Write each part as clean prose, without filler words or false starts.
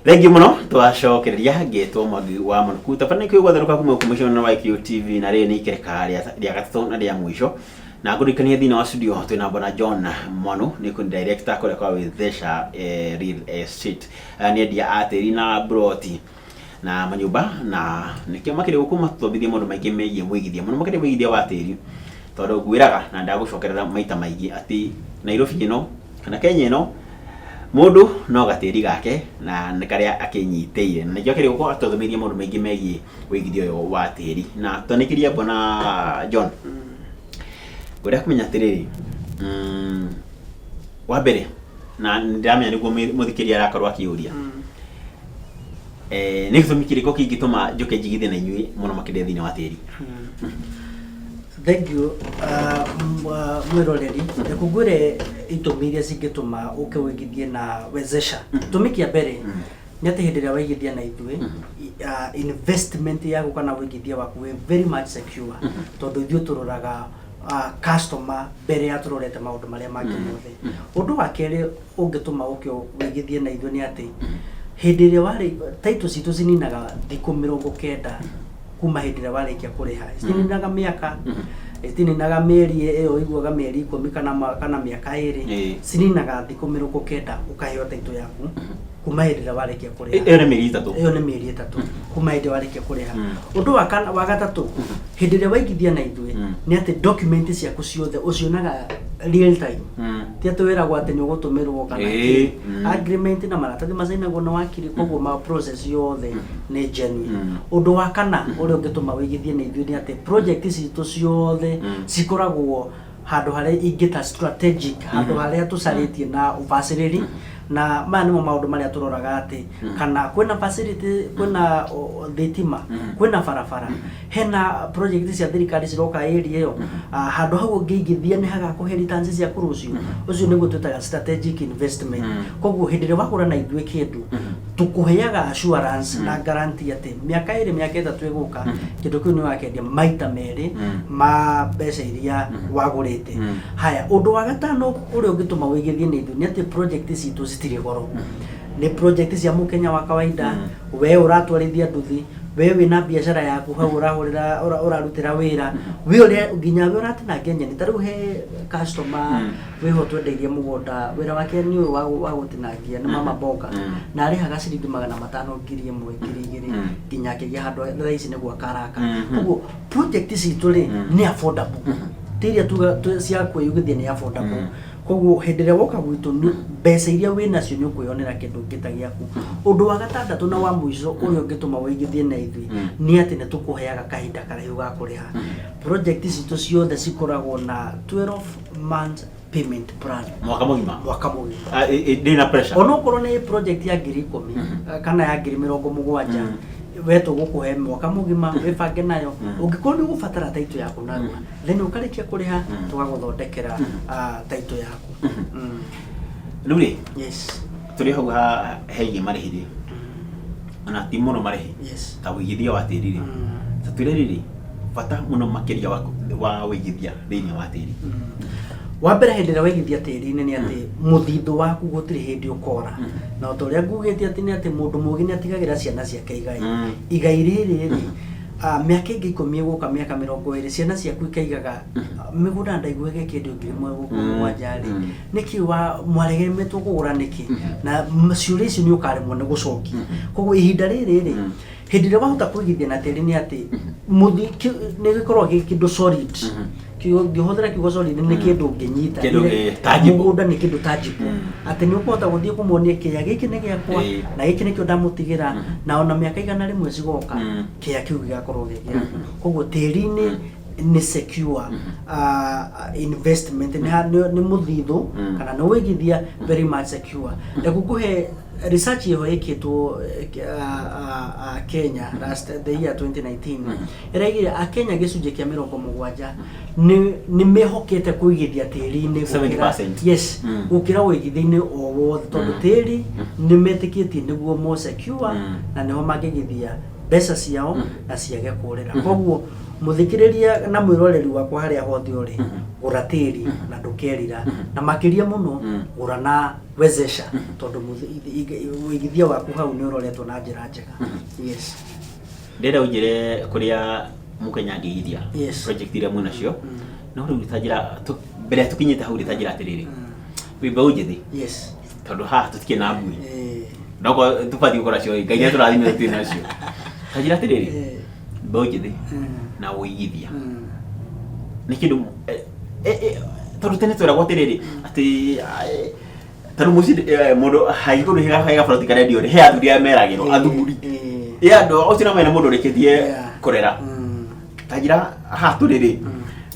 Thengiũ mũno, twacokereria ngĩtwo Mwangi wa Mũnuku. Tabarĩra nĩ gwatherũka kuma gũkũ mũciĩ wa IQ TV, na rĩrĩ nĩ ikereka rĩa gatatũ na rĩa mũico. Na ngũririkanie thĩinĩ wa studio twĩna Bwana John Mwanu, nĩ kũ director kũrĩa kwa Wezesha Real Estate. Nĩ endia a tĩri na mburoti na manyũmba, na nĩkĩo makĩrĩ gũkũ matũthomithie maũndũ maingĩ megiĩ mũigithia, mũno makĩria mũigithia wa tĩri, tondũ ngwĩraga na ndagũcokerera maita maingĩ atĩ Nairobi ĩno kana Kenya ĩno, mũndũ no gatĩri gake na nĩ karĩa akĩnyitĩire, na nĩkĩo akĩrĩ gũkũ atũthomithie maũndũ maingĩ megiĩ ũigithia ũyũ wa tĩri. Na twanĩkĩria, Bwana John, ngwenda kũmenya atĩrĩrĩ, wa mbere, na nĩndĩramenya nĩguo mũthikĩrĩria arakorwo akĩũria, nĩ gĩtũmi kĩrĩkũ kĩngĩtũma njũke njigithie na inyuĩ mũno makĩria thĩinĩ wa tĩri? Thank you, mwĩroreri. Reke ngwĩre itũmi iria cingĩtũma ũke ũigithie na Wezesha. Gĩtũmi kĩa mbere nĩ atĩ hĩndĩ ĩrĩa waigithia na ithuĩ, investment yaku kana ũigithia waku wĩ very much secure, tondũ ithuĩ tũroraga customer mbere ya tũrorete maũndũ marĩa mangĩ mothe. Ũndũ wa kerĩ ũngĩtũma ũke ũigithie na ithuĩ nĩ atĩ hĩndĩ ĩrĩa warĩ title citũ cininaga thikũ 90 kuma hĩndĩ ĩrĩa warĩkia kũrĩha. Citininaga mĩaka, citininaga mĩeri ĩyo ũiguaga mĩeri 10 kana mĩaka 2. Cininaga thikũ 90, ũkaheo title yaku kuma hĩndĩ ĩrĩa warĩkia kũrĩha. Ĩyo nĩ mĩeri 3. Ĩyo nĩ mĩeri 3 kuma hĩndĩ ĩrĩa warĩkia kũrĩha. Ũndũ wa kana, wa gatatũ, hĩndĩ ĩrĩa waigithia na ithuĩ, nĩ atĩ document ciaku ciothe ũcionaga real time. Ti atĩ wĩragwo atĩ nĩ ũgũtũmĩrwo kana kĩ. Agreement na maratathi macainagwo na wakiri, koguo ma process yothe nĩ genuine. Ũndũ wa kana ũrĩa ũngĩtũma wĩigithie na ithuĩ nĩ atĩ project citũ ciothe cikoragwo handũ harĩa ingĩta strategic, handũ harĩa tũcarĩtie na ũbacĩrĩri, na maya nĩmo maũndũ marĩa tũroraga, atĩ kana kwĩna facility, kwĩna thitima, kwĩna barabara, hena project cia thirikari ciroka area ĩyo. Handũ hau ũngĩigithia nĩ hagakũhe returns ciaku rũciũ. Ũcio nĩguo twĩtaga strategic investment. Koguo hĩndĩ ĩrĩa wagũra na ithuĩ kĩndũ, tũkũheaga assurance na guarantee atĩ mĩaka 2, mĩaka 3 ĩgũka, kĩndũ kĩu nĩ wakĩendia maita merĩ ma mbeca iria wagũrĩte. Haya, ũndũ wa gatano ũrĩa ũngĩtũma wĩigithie na ithuĩ nĩ atĩ project citũ citirĩ goro. Nĩ project cia mũkenya wa kawaida. We ũratwarithia nduthi, we wĩna biacara yaku hau ũrahũrĩra, ũrarutĩra wĩra, we ũrĩa nginya we ũratinangia nyeni. Ta rĩu he customer wĩho twendeirie mũgũnda, wĩra wake nĩ ũyũ wa gũtinangia, nĩ mama mboga, na arĩhaga ciringi 500, 1000, 2000, nginya akĩgĩa handũ thaa ici nĩ gwaka araka. Koguo project citũ rĩ, nĩ affordable. Ti iria tuga cia kwĩyugithia, nĩ affordable. Koguo hĩndĩ ĩrĩa woka gwitũ, mbeca iria wĩ nacio nĩ ũkwĩyonera kĩndũ kĩta gĩaku. Ũndũ wa gatandatũ na wa mũico ũrĩa ũngĩtũma wĩigithie na ithuĩ nĩ atĩ nĩ tũkũheaga kahinda karaihu ga kũrĩha. Project citũ ciothe cikoragwo na 12 month payment plan. Mwaka mũgima. Mwaka mũgima. Ah, ndĩ na pressure. Onokorwo nĩ project ya 10,000 kana ya 70,000, we tũgũkũhe mwaka mũgima wĩbange nayo. Ũngĩkorwo nĩ ũgũbatara title yaku narua, then ũkarĩkia kũrĩha, tũgagũthondekera title yaku. Rĩu rĩ, tũrĩ hau ha hegiĩ marĩhi rĩ, ona ti mũno marĩhi, ta ũigithia wa tĩri rĩ, ta twĩre rĩrĩ bata mũno makĩria wa ũigithia thĩinĩ wa tĩri. Wa mbere, hĩndĩ ĩrĩa waigithia tĩri-inĩ, nĩ atĩ mũthithũ waku gũtirĩ hĩndĩ ũkora. Na o ta ũrĩa ngugĩte atĩ nĩ atĩ mũndũ mũgĩ nĩ atigagĩra ciana ciake igai. Igai rĩrĩ rĩ, mĩaka ĩngĩ 10 ĩgũka, mĩaka 20, ciana ciaku ikaigaga mĩgũnda ndaiguaga ĩkĩendio 1000 gũkũ 7 rĩ, nĩkĩ wa mwaregemetwo kũgũra nĩkĩ? Na ciũria icio nĩ ũkaremwo nĩ gũcokia. Koguo ihinda rĩrĩ rĩ, hĩndĩ ĩrĩa wahota kũigithia na tĩri, nĩ atĩ nĩ gĩkoragwo gĩ kĩndũ solid. Ngĩhũthĩra kiugo solid, nĩ kĩndũ ũngĩnyita. Kĩndũ tangible. Mũgũnda nĩ kĩndũ tangible, atĩ nĩ ũkũhota gũthiĩ kũmonia kĩea gĩkĩ nĩ gĩakwa, na gĩkĩ nĩkĩo ndamũtigĩra, na ona mĩaka 100 cigoka, kĩea kĩu gĩgakorwo gĩ gĩaku. Koguo tĩri-inĩ nĩ secure investment, nĩ mũthithũ kana nĩ ũigithia very much secure. Reke ngũhe research ĩho ĩkĩtwo Kenya last the year 2019, ĩraigire akenya gĩcunjĩ kĩa 70 nĩ mehokete kũigithia tĩri-inĩ 70%. Yes, gũkĩra ũigithia-inĩ o wothe, tondũ tĩri nĩ metĩkĩtie nĩguo more secure, na nĩho mangĩigithia mbeca ciao na ciage kũrĩra. Koguo Mũthikĩrĩria na mwĩroreri wakwa harĩa hothe ũrĩ, gũra tĩri na ndũkerira, na makĩria mũno gũra na Wezesha, tondũ ũigithia waku hau nĩ ũroretwo na njĩra njega. Yes. Ndĩrenda ũnjĩre kũrĩa mũkenya angĩigithia, project iria mwĩnacio. No rĩu ta njĩra mbere ya tũkinyĩte hau rĩ, ta njĩra atĩrĩrĩ, wĩ mbeũ njĩthĩ, tondũ haha tũtikĩrĩ na mbui, nokorwo tũbatiĩ gũkorwo nacio, Ngai nĩ atũrathimire tũtirĩ nacio. Ta njĩra atĩrĩrĩ, mbeũ njĩthĩ na ũigithia nĩ kĩndũ tondũ tene tweragwo atĩrĩrĩ, atĩ ta rĩu mũciĩ, mũndũ hangĩkorwo he gabaroti karendio rĩ, he athuri arĩa meragĩrwo athuri, ĩ andũ ũcio no mena mũndũ ũrĩkĩtie kũrera. Ta njĩra haha tũrĩ rĩ,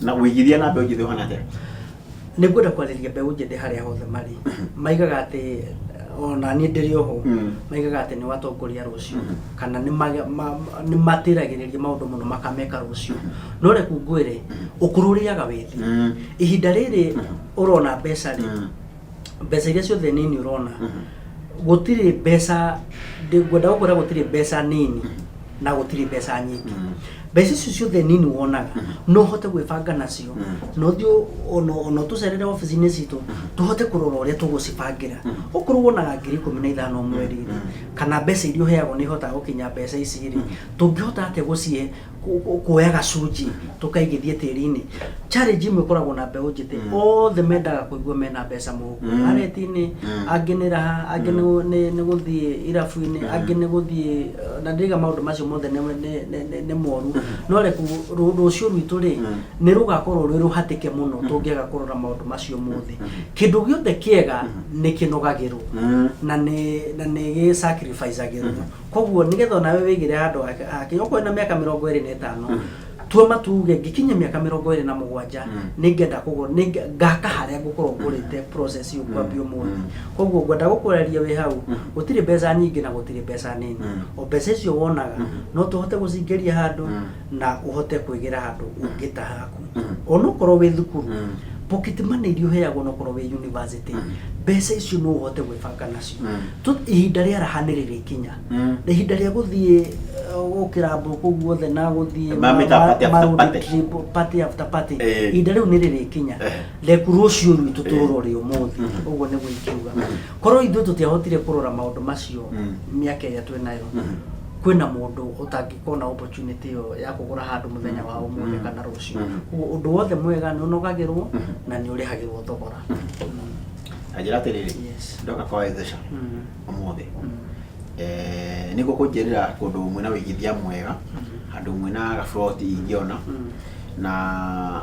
na ũigithia na mbeũ njĩthĩ ũhana atĩa? Nĩ ngwenda kwarĩria mbeũ njĩthĩ harĩa hothe marĩ. Maigaga atĩ ona niĩ ndĩrĩ oho, maigaga atĩ nĩ watongoria rũciũ, kana nĩ matĩragĩrĩria maũndũ mũno makameka rũciũ. No reku ngwĩre, ũkũrũ ũrĩaga wĩthĩ. Ihinda rĩrĩ ũrona mbeca rĩ, mbeca iria ciothe nini ũrona, gũtirĩ mbeca, ngwenda gũkwĩra gũtirĩ mbeca nini na gũtirĩ mbeca nyingĩ. Mbeca icio ciothe nini wonaga, no ũhote gwĩbanga nacio, na ũthiĩ ona ũtũcerere obici-inĩ citũ, tũhote kũrora ũrĩa tũgũcibangĩra. Okorwo wonaga 15,000 mweri rĩ, kana mbeca iria ũheagwo nĩ ihotaga gũkinya mbeca ici rĩ, tũngĩhota atĩa gũcihe kuoya gacunjĩ tũkaigithie tĩri-inĩ? Challenge ĩmwe ĩkoragwo na mbeũ njĩthĩ, othe mendaga kũigua mena mbeca mũhuko, areti-inĩ, angĩ nĩ raha, angĩ nĩ gũthiĩ irabu-inĩ, angĩ nĩ gũthiĩ, na ndĩraiga maũndũ macio mothe nĩ moru, no reku rũciũ rwitũ rĩ, nĩ rũgakorwo rwĩ rũhatĩke mũno tũngĩaga kũrora maũndũ macio mothe. Kĩndũ gĩothe kĩega nĩ kĩnogagĩrwo na nĩ gĩ sacrifice-agĩrwo. Koguo nĩgetha onawe wĩigĩre handũ hake, okorwo wĩna mĩaka 25, tua matuge ngĩkinyia mĩaka 27 nĩngenda kũgũra, ngaka harĩa ngũkorwo ngũrĩte, process ĩyo kwambia ũmũthĩ. Koguo ngwenda gũkwarĩria wĩ hau, gũtirĩ mbeca nyingĩ na gũtirĩ mbeca nini. O mbeca icio wonaga, no tũhote gũcingĩria handũ na ũhote kwĩgĩra handũ ũngĩta haku. Onokorwo wĩ thukuru, pocket money iria ũheagwo onokorwo wĩ university, mbeca icio no ũhote gwĩbanga nacio. Ihinda rĩa raha nĩ rĩrĩkinya, na ihinda rĩa gũthiĩ gũkĩrambwo kũu guothe na gũthiĩ Mamĩta party after road party. trip, party after party, ihinda rĩu nĩ rĩrĩkinya. Reku rũciũ rwitũ tũrũrore ũmũthĩ. Ũguo nĩguo ingiuga. Korwo ithuĩ tũtiahotire kũrora maũndũ macio mĩaka ĩrĩa twĩ nayo, kwĩna mũndũ ũtangĩkorwo na opportunity ĩyo ya kũgũra handũ mũthenya wa ũmũthĩ kana rũciũ. Koguo ũndũ wothe mwega nĩ ũnogagĩrwo na nĩ ũrĩhagĩrwo thogora. Na njĩra atĩrĩrĩ, ndoka kwa Wezesha ũmũthĩ, nĩguo kũnjĩrĩra kũndũ mwĩna wĩigithia mwega, handũ mwĩna gaburoti ingĩona. Na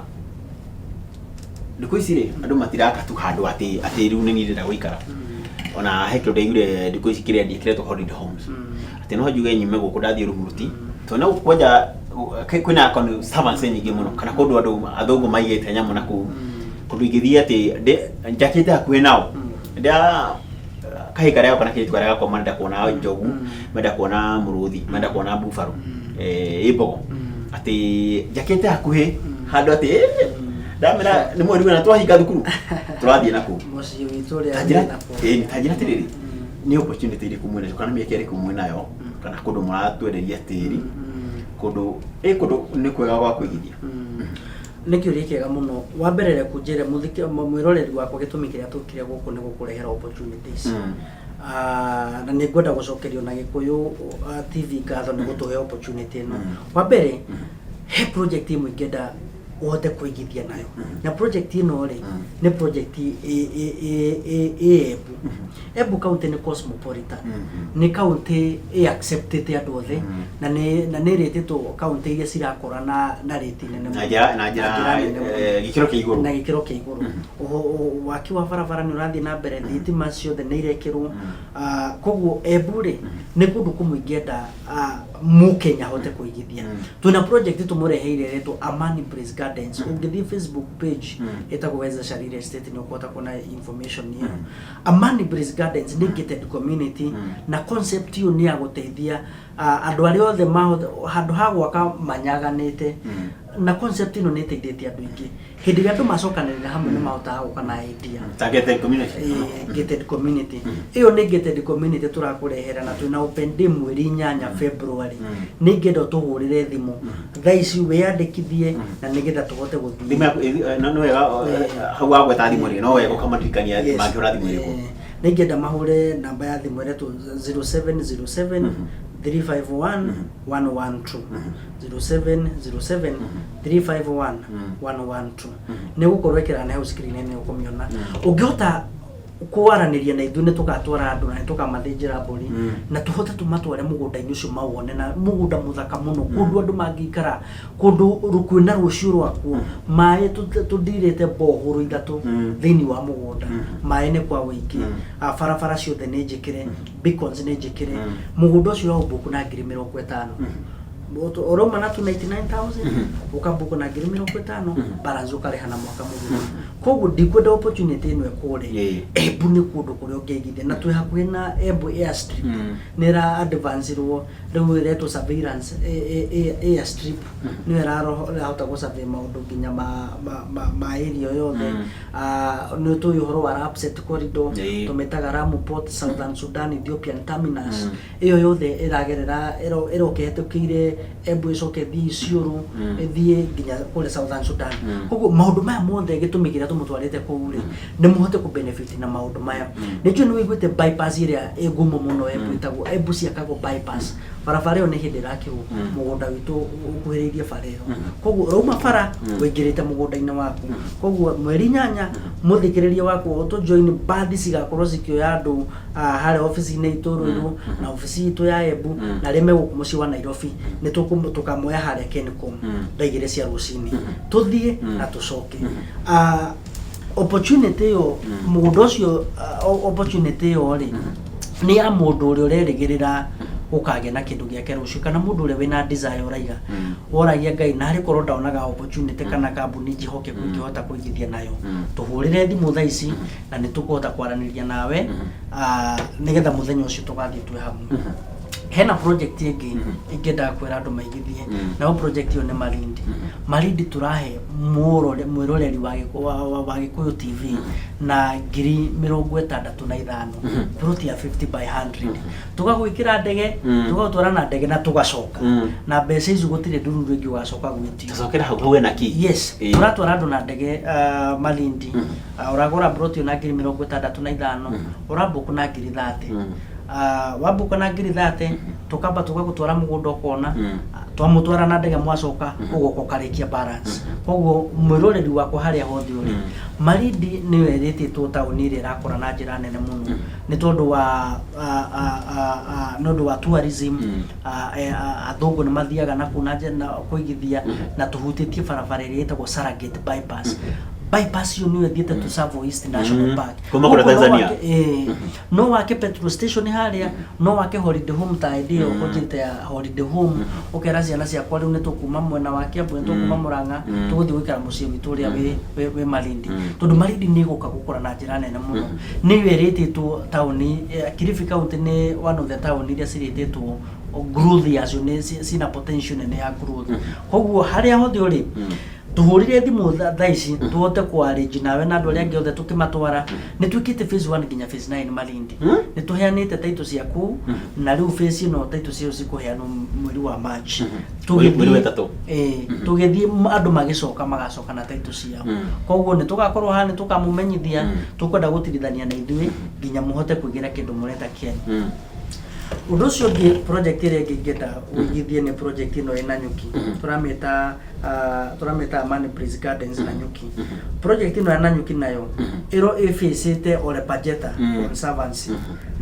thikũ ici rĩ, andũ matiraka tu handũ atĩ rĩu nĩ niĩ ndĩrenda gũikara. Ona he kĩndũ ndaiguire thikũ ici kĩrendia kĩretwo holiday homes, atĩ no njuge nyume gũkũ ndathiĩ Rumuruti, tondũ na gũkũ kwanja kwĩna conservancy nyingĩ mũno, kana kũndũ andũ athũngũ maigĩte nyamũ na kũu, kũndũ ingĩthiĩ atĩ njakĩte hakuhĩ nao, ndia kahĩ karĩa kana kairĩtu karĩa gakwa marenda kuona njogu, marenda kuona mũrũthi, marenda kuona buffalo, ĩ mbogo, atĩ njakĩte hakuhĩ handũ atĩ ndamera nĩ mweri wena twahinga thukuru tũrathiĩ na kũu. Mũciĩ witũ ũrĩa Ta njĩra wĩna kũu. Ta njĩra atĩrĩrĩ, nĩ opportunity ĩrĩkũ mwĩnacio, kana mĩeke ĩrĩkũ mwĩnayo, kana kũndũ mũratwenderia tĩri, kũndũ nĩ kwega gwa kũigithia? Nĩ kĩũria kĩega mũno. Wa mbere, reku njĩre mwĩroreri wakwa, gĩtũmi kĩrĩa tũkire gũkũ nĩ gũkũrehera opportunities. Na nĩ ngwenda gũcokerio na Gĩkũyũ TV ngatho nĩ gũtũhe opportunity ĩno. Wa mbere, he project ĩmwe ingĩenda ũhote kũigithia nayo, na project ĩno rĩ, nĩ project ĩ Embu. Embu county nĩ cosmopolitan, nĩ county ĩ acceptĩte andũ othe, na nĩ ĩrĩtĩtwo county iria cirakũra na rate nene Na mũno. njĩra nene mũno. Gĩkĩro kĩa igũrũ. Na gĩkĩro kĩa igũrũ. Waki wa barabara nĩ ũrathiĩ na mbere, thitima ciothe nĩ irekĩrwo. Koguo Embu rĩ, nĩ kũndũ kũmwe ingĩenda mũkenya ahote kũigithia. Twĩna project tũmũreheire ĩretwo Amani Breeze Gardens. Ũngĩthiĩ Facebook page ĩtagwo Wezesha Real Estate, nĩ ũkũhota kuona information ĩyo. Amani Breeze Gardens nĩ gated community, na concept ĩyo nĩ ya gũteithia andũ arĩa othe mahota handũ ha gwaka manyaganĩte. Na concept ĩno nĩ ĩteithĩtie andũ aingĩ. Hĩndĩ ĩrĩa andũ macokanĩrĩra hamwe, nĩ mahotaga gũka na idea. Targeted community. Gated community ĩyo nĩ gated community tũrakũrehera, na twĩna open day mweri 8 February. Nĩ ingĩenda ũtũhũrĩre thimũ thaa ici wĩyandĩkithie na nĩgetha tũhote gũthiĩ. Thimũ yaku no nĩ wega hau wagweta thimũ rĩ, no wega ũkamaririkania mangĩhũra thimũ ĩrĩkũ. Nĩ ingĩenda mahũre namba ya thimũ ĩretwo 0707 351 112, 0707 351 112. Nĩ gũkorwo ĩkĩra na hau screen-inĩ, nĩ ũkũmĩona. Ũngĩhota kwaranĩria na ithuĩ, nĩ tũgatwara andũ na nĩ tũkamathĩnjĩra mbũri na tũhote tũmatware mũgũnda-inĩ ũcio mawone, na mũgũnda mũthaka mũno, kũndũ andũ mangĩikara, kũndũ kwĩna rũciũ rwakuo. Maĩ, tũndirĩte bohoro 3 thĩinĩ wa mũgũnda, maĩ nĩ kwa wũingĩ. Barabara ciothe nĩ njĩkĩre, beacons nĩ njĩkĩre. Mũgũnda ũcio ũraũmbuku na 50,000. Ũrauma na 299,000, ũkambuku na 50,000, balance ũkarĩha na mwaka mũgima. Koguo ndikwenda opportunity ĩno ĩkũre. Embu nĩ kũndũ kũrĩa ũngĩigithia, na twĩ hakuhĩ na Embu airstrip. Nĩ ĩra advance-irwo, rĩu ĩretwo surveillance airstrip, nĩyo ĩrahota gũ survey maũndũ nginya ma area yothe. Nĩ tũĩ ũhoro wa Lapsset corridor, tũmĩtaga Lamu Port, Southern Sudan, Ethiopian terminus. Ĩyo yothe ĩragerera ĩroka ĩhetũkĩire Embu, ĩcoke ĩthiĩ Isiolo, ĩthiĩ nginya kũrĩa Southern Sudan. Koguo maũndũ maya mothe, gĩtũmi kĩrĩa tũmũtwarĩte kũu rĩ, nĩ mũhote kũ benefit na maũndũ maya. Nĩ njũĩ nĩ wĩiguĩte bypass ĩrĩa ĩ ngumo mũno Embu, ĩtagwo Embu Siakago bypass. Barabara ĩyo nĩ hĩndĩ ĩrakĩrwo. Mũgũnda witũ ũkuhĩrĩirie bara ĩyo, koguo ũrauma bara ũingĩrĩte mũgũnda-inĩ waku. Koguo mweri 8, mũthikĩrĩria wakwa, ũtũ join bathi cigakorwo cikĩoya andũ harĩa obici-inĩ itũ Ruiru na obici itũ ya Embu, na arĩa megũkũ mũciĩ wa Nairobi nĩ tũkamoya harĩa Kencom thaa 2 cia rũcinĩ, tũthiĩ na tũcoke. Opportunity ĩyo, mũgũnda ũcio, opportunity ĩyo rĩ, nĩ ya mũndũ ũrĩa ũrerĩgĩrĩra gũkagĩa na kĩndũ gĩake rũciũ, kana mũndũ ũrĩa wĩna desire, ũraiga woragia Ngai narĩ korwo ndaonaga opportunity kana kambuni njĩhokeku ingĩhota kũigithia nayo. Tũhũrĩre thimũ thaa ici na nĩ tũkũhota kwaranĩria nawe, nĩgetha mũthenya ũcio tũgathiĩ twĩ hamwe. Hena project ĩngĩ ingĩendaga kwĩra andũ maigithie. Nayo project ĩyo nĩ Malindi. Malindi tũrahe mwĩroreri wa Gĩkũyũ TV na 65,000, plot ya 50 by 100. Tũgagwĩkĩra ndege, tũgagũtwara na ndege na tũgacoka na mbeca icio, gũtirĩ ndururu ĩngĩ ũgacoka gwĩtio. Tũcokera hau hau ena ki. Yes. Tũratwara andũ na ndege Malindi. Ũragũra plot ĩyo na 65,000, ũrambuku na 30,000. Wambuka na 30,000, tũkamba tũgagũtwara mũgũnda ũkona. Twamũtwara na ndege, mwacoka ũgoka ũkarĩkia balance. Koguo mwĩroreri wakwa, harĩa hothe ũrĩ, Malindi nĩyo ĩrĩtĩtwo taũni ĩrĩa ĩrakũra na njĩra nene mũno nĩ tondũ wa nĩ ũndũ wa tourism. Athũngũ nĩ mathiaga na kũu na njĩra na kũigithia, na tũhutĩtie barabara ĩrĩa ĩtagwo Serengeti bypass. Bypass ĩyo nĩyo ĩthiĩte to Tsavo East National Park. Kuma kũrĩa Koguo no Tanzania. No wake petrol station harĩa, no wake holiday home, ta hĩndĩ ĩyo ũnjĩte ya holiday home, ũkera ciana ciakwa rĩu nĩ tũkuma mwena wa Kiambu, nĩ tũkuma Murang'a, tũgũthiĩ gũikara mũciĩ witũ ũrĩa wĩ Malindi, tondũ Malindi nĩ ĩgũka gũkũra na njĩra nene mũno. Nĩyo ĩrĩtĩtwo taũni, Kilifi County nĩ one of the taũni iria cirĩtĩtwo growth yacio nĩ cina potential nene ya growth. Koguo harĩa hothe ũrĩ, tũhũrire thimũ thaa ici tũhote kwarĩnji nawe na andũ arĩa angĩ othe tũkĩmatwara. Nĩ twĩkĩte phase 1 nginya phase 9 Malindi. Nĩ tũheanĩte title cia kũu, na rĩu phase ĩno title cio cikũheanwo mweri wa March. Mweri wa ĩtatũ. Tũgĩthiĩ andũ magĩcoka magacoka na title ciao. Koguo nĩ tũgakorwo haha, nĩ tũkamũmenyithia. Tũkwenda gũtirithania na ithuĩ nginya mũhote kwĩgĩra kĩndũ mũreta kĩanyu. Ũndũ ũcio ũngĩ, project ĩrĩa ĩngĩ ingĩenda ũigithie nĩ project ĩno ĩ Nanyuki, tũramĩta Amani Breeze Gardens Nanyuki. Project ĩno ya Nanyuki nayo ĩro ĩbĩcĩte Ole Pajeta Conservancy,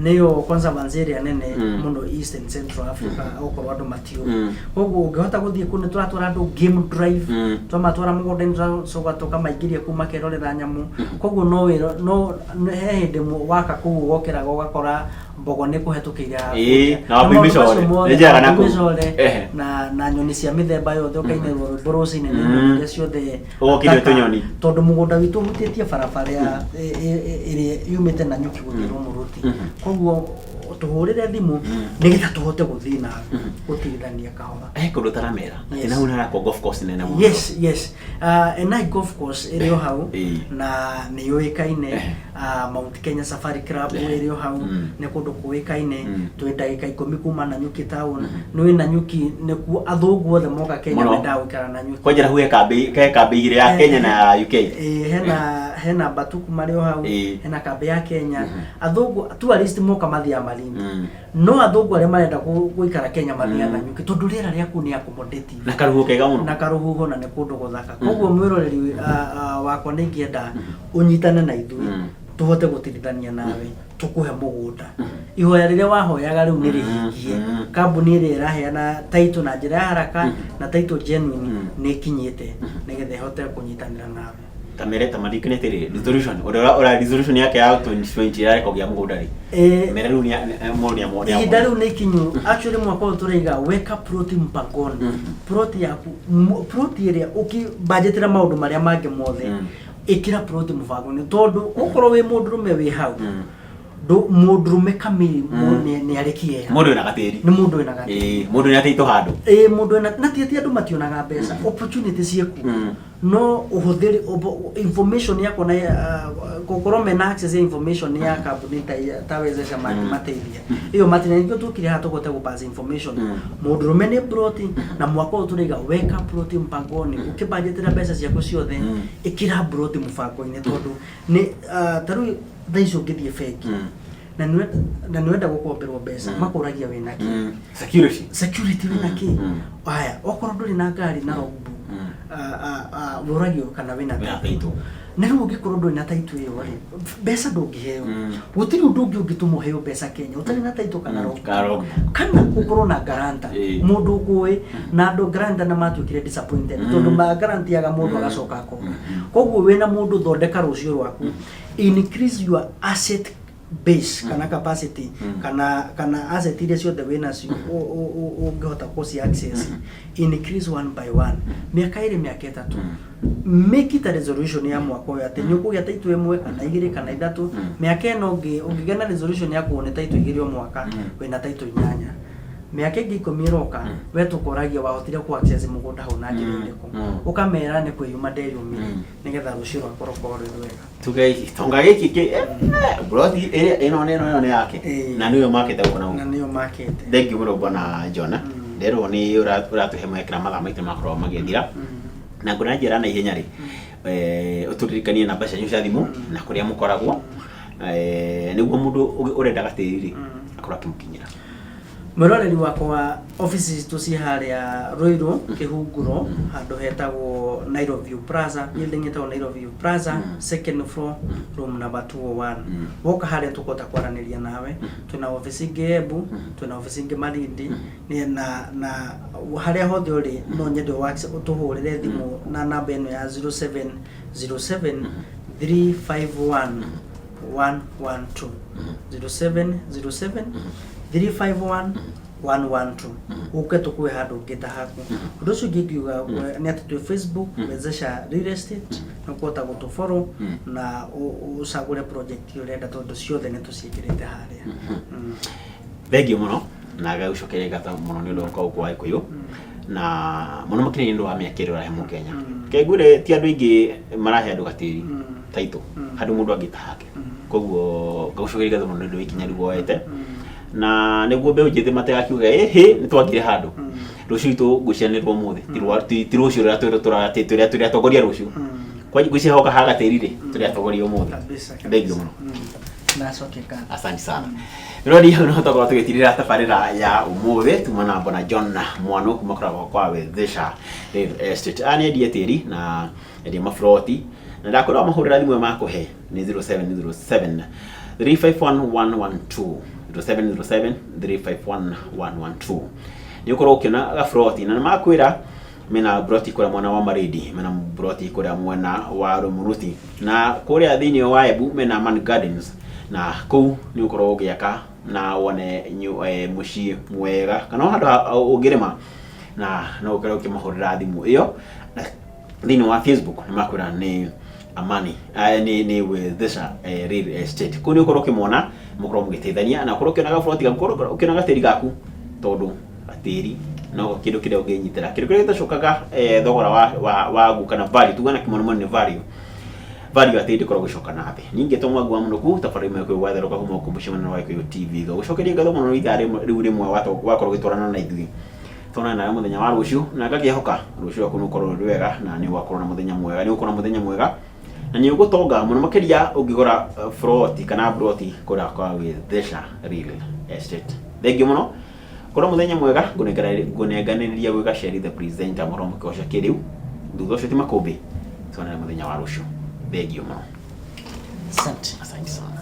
nĩyo conservancy ĩrĩa nene mũno East and Central Africa, okorwo andũ matiũĩ. Koguo ũngĩhota gũthiĩ kũu, nĩ tũratwara andũ game drive. Twamatwara mũgũnda-inĩ, tũgacoka tũkamaingĩria kũu makerorera nyamũ. Koguo no wĩro no he hĩndĩ waka kũu ũgokĩraga ũgakora mbogo nĩ kũhetũkĩire. Ĩĩ, na wambui maũndũ mĩcore. macio mothe, Nĩ njega na wambui na kũu. mĩcore, Ehe. na nyoni cia mĩthemba yothe ũkainĩrwo rwĩmbo rũcinĩ nĩ nyoni iria ciothe Ũgokĩrio thaka, tũnyoni. tondũ mũgũnda witũ ũhutĩtie barabara ya ĩrĩa yumĩte Nanyuki gũthiĩ Rũmũrũti. Koguo tũhũrĩre thimũ nĩgetha tũhote gũthiĩ nawe gũtigithania kahora. He kũndũ ũtaramera atĩ Yes. na hau nĩ golf course nene mũno. Yes, Enai Golf Course ĩrĩ o hau na nĩ yũĩkaine. Mount Kenya Safari Club ĩrĩ o hau, nĩ kũndũ kũĩkaine. Twĩ ndagĩka 10 kuma Nanyuki town. Nĩ Nanyuki nĩkuo athũngũ othe moka Kenya Mũno. mendaga gũikara Nanyuki. Kwanja hau he kambĩ igĩrĩ, ya Kenya na ya UK. Ĩĩ, hena Batuku marĩ o hau. Hena kambĩ ya Kenya. Athũngũ tourist moka mathiaga Malindi, no athũngũ arĩa marenda gũikara Kenya mathiaga Nanyuki tondũ rĩera rĩa kũu nĩ accommodative. Na karuhuho kega mũno. Na karuhuho, na nĩ kũndũ gũthaka. Koguo mwĩroreri wakwa, nĩ ingĩenda ũnyitane na ithuĩ tũhote gũtirithania nawe, tũkũhe mũgũnda. Ihoya rĩrĩa wahoyaga rĩu nĩ rĩhingie. Kambuni ĩrĩa ĩraheana title na njĩra ya haraka na title genuine nĩ ĩkinyĩte nĩgetha ĩhote kũnyitanĩra nawe. Ta mere, ta maririkane atĩrĩ, resolution ũrĩa ũra resolution yake ya 2020 ĩrarĩ kũgĩa mũgũnda rĩ, mere rĩu mũndũ nĩ Ihinda rĩu nĩ ikinyu. Actually, mwaka ũyũ tũraiga weka ploti mpangoni, ploti yaku, ploti ĩrĩa ũkĩbudgetĩra maũndũ marĩa mangĩ mothe, ĩkĩra ploti mũbango-inĩ, tondũ okorwo wĩ mũndũrũme wĩ hau, mũndũrũme kamiri nĩ arĩ kĩeha. Mũndũ wĩna gatĩri. Nĩ mũndũ wĩna gatĩri. Ĩĩ, mũndũ nĩ atĩitwo handũ. Ĩĩ, mũndũ wĩna na ti atĩ andũ mationaga mbeca, opportunity ciĩkuo, no ũhũthĩri information yakwa na gũkorwo mena access ya information ya kambuni ta Wezesha mangĩmateithia ĩyo matina. Nĩkĩo tũkire haha tũhote gũpass information. Mũndũrũme nĩ ploti, na mwaka ũyũ tũraiga weka ploti mpangoni. Ũkĩbudgetĩra mbeca ciaku ciothe, ĩkĩra ploti mũbango-inĩ, tondũ nĩ ta rĩu thaa ici ũngĩthiĩ bengi na nĩwenda gũkomberwo mbeca, makũragia wĩna kĩ. Security. Security, wĩna kĩ. Haya, okorwo ndũrĩ na ngari na logbook, ũragio kana wĩna Wĩna title. Title. Na rĩu ũngĩkorwo ndũrĩ na title ĩyo rĩ, mbeca ndũngĩheo. Gũtirĩ ũndũ ũngĩ ũngĩtũma ũheo mbeca Kenya ũtarĩ na title kana logbook. Kana logbook. Kana ũkorwo na guarantor, mũndũ ũkũĩ. Na andũ guarantor nĩ matuĩkire disappointed tondũ magarantiaga mũndũ agacoka akora. Koguo wĩna mũndũ, thondeka rũciũ rwaku, increase your asset base kana capacity kana asset iria ciothe wĩnacio ũngĩhota kũci access, increase one by one, mĩaka 2, mĩaka 3. Make it a resolution ya mwaka ũyũ atĩ nĩ ũkũgĩa title ĩmwe kana igĩrĩ kana ithatũ. Mĩaka ĩno ĩngĩ ũngĩgĩa na resolution ya kuona title igĩrĩ o mwaka, wĩna title inyanya. Mĩaka ĩngĩ 10 ĩroka, we tũkoragia wahotire ku access mũgũnda hau na njĩra ĩrĩkũ? Ũkamera nĩ kwĩyuma ndeyumire nĩgetha rũciũ rwakwa rũkorwo rwĩ rwega. Tuge gitonga gĩkĩ kĩ broti ĩrĩa ĩno nĩ ĩno nĩ yake na nĩyo makĩte gũkũ na Na gũkũ. nĩyo makĩte. Thank you mũno, bwana John. Nderwo nĩ ũratũhe mweke na mathaa maitũ makorwo magĩthira, na ngona njĩra na ihenya rĩ, ũtũririkanie namba cianyu cia thimũ na kũrĩa mũkoragwo, nĩguo mũndũ ũrenda gatĩri rĩ, akorwo akĩmũkinyĩra. Mwĩroreri wakwa, ofici citũ ciĩ harĩa Ruiru Kĩhunguro, handũ hetagwo Nairobi View Plaza, building ĩtagwo Nairobi View Plaza, second floor, room number 201. Woka harĩa tũkũhota kwaranĩria nawe. Twĩna ofici ingĩ Embu, twĩna ofici ingĩ Malindi na harĩa hothe ũrĩ no nyende ũtũhũrĩre thimũ na namba ĩno ya 0707 351 112, 0707 351 112. Ũke tũkue handũ ũngĩta haku. Ũndũ ũcio ũngĩ ingiuga nĩ atĩ twĩ Facebook, Wezesha Real Estate, nĩ ũkũhota gũtũ na ũcagũre project ĩrĩa ũrenda tondũ ciothe nĩ tũciĩkĩrĩte harĩa. Thank you mũno na ngagũcokeria ngatho mũno nĩ ũndũ wa gũkorwo gũkũ wa Gĩkũyũ, na mũno makĩria nĩ ũndũ wa mĩaka ĩrĩa ũrahe Mũkenya. Kengwĩre ti andũ aingĩ marahe andũ gatĩri title handũ mũndũ angĩta hake. Koguo ngagũcokeria ngatho mũno nĩ ũndũ wa ikinya rĩu woete, na nĩguo mbeũ njĩthĩ matigakiuga ĩhĩ nĩ twagire handũ. Rũciũ itũ ngwĩciria nĩ rwa ũmũthĩ, ti rũciũ rũrĩa twĩrwo tũrĩ atongoria rũciũ. Kwa ngwĩciria hoka haga tĩri rĩ, tũrĩ atongoria ũmũthĩ. Kabisa. Thank you mũno. Nacokia ngatho. Asante sana. Rori hau no tũkorwo tũgĩtirĩra tabarĩra ya ũmũthĩ tuma na bwana John Mwanu kuma koragwo kwa Wezesha Real Estate. Aya nĩ endia tĩri na endia maburoti, na ndakwĩra mahũrĩra thimũ ĩyo makũhe nĩ 0707 351112, 0707 351112. Nĩ ũkorwo ũkĩona gaburoti na nĩ makwĩra mena broti kũrĩa mwena wa Marindi, mena broti kũrĩa mwena wa Rumuruti, na kũrĩa thĩinĩ wa Embu mena Man Gardens, na kũu nĩ ũkorwo ũgĩaka. Na wone mũciĩ mwega kana o handũ ũngĩrĩma, na no ũkorwo ũkĩmahũrĩra thimũ ĩyo. Na thĩinĩ wa Facebook nĩ makwĩra nĩ Amani, nĩ Wezesha Real Estate. Kũu nĩ ũkorwo ũkĩmona, mũkorwo mũgĩteithania na ũkorwo ũkĩona gaburoti gaku, ũkorwo ũkĩona gatĩri gaku, tondũ gatĩri no kĩndũ kĩrĩa ũngĩnyitĩra, kĩndũ kĩrĩa gĩtacokaga thogora waguo kana value, tuga na kĩmonimoni nĩ value. Value ya tĩri ndĩkoragwo ĩgĩcoka na thĩ. Ningĩ to Mwangi wa Mũnũku tabarĩra ĩmwe kwĩ gwatherũka kuma gũkũ mũcemanio wa Gĩkũyũ TV. Ngagũcokeria ngatho mũno nĩ ithaa rĩu rĩmwe wakorwo ũgĩtwarana na ithuĩ. Tuonane nawe mũthenya wa rũciũ, na ngakĩhoka rũciũ rwaku nĩ ũkorwo rwĩ rwega na nĩ ũgakorwo na mũthenya mwega, nĩ ũgũkorwo na mũthenya mwega na nĩ ũgũtonga mũno makĩria ũngĩgũra ploti kana mburoti kũrĩa kwa Wezesha Real Estate. Thengiũ mũno. Korwo mũthenya mwega, ngũnenganĩrĩria gwĩ Gaceri the presenter, mũhoro mũkĩgoca kĩrĩu. Thutha ũcio ti makũmbĩ, tuonane mũthenya wa rũciũ. Thengiũ mũno. Asante. Asante sana.